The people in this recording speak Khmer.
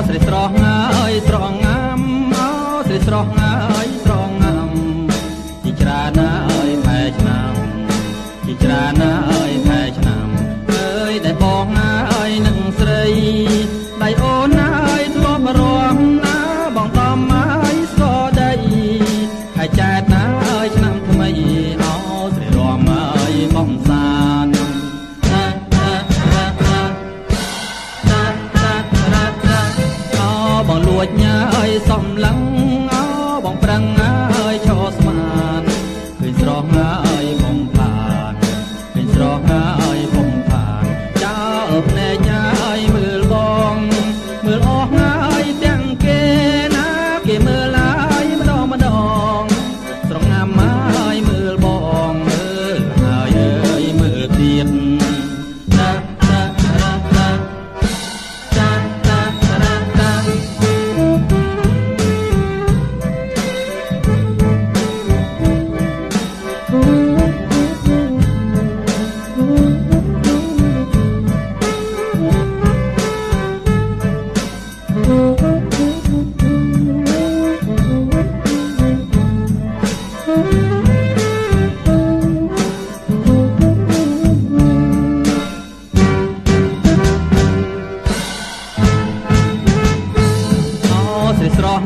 ស្រីស្រស់ហើយស្រស់ងាម អូស្រីស្រស់ហើយស្រស់ងាម ជាច្រើនហើយខែឆ្នាំ ជាច្រើនហើយខែឆ្នាំអើយ ដែលបងហើយនឹងស្រីដៃអូនហើយធ្លាប់រំណា បងតំហើយស្គរដីខែចែកណាហើយឆ្នាំថ្មី អូស្រីរំហើយកំសាន្តណាណាណាណាណាណាណាណា អូបងលួចញ៉ាយសំឡឹង អូបងប្រឹងហើយឈរស្មាន ឃើញស្រស់ហើយបំផាន ឃើញស្រស់ហើយបំផាន ចោលភ្នែកញ៉ាយមើលបង មើលអស់ហើយទាំងគេណា គេមើលហើយម្ដងម្ដង ស្រងាំហើយមើលបង មើលហើយអើយមើលទៀតណាណាណាណាណាណាណាណា អូស្រីស្រស់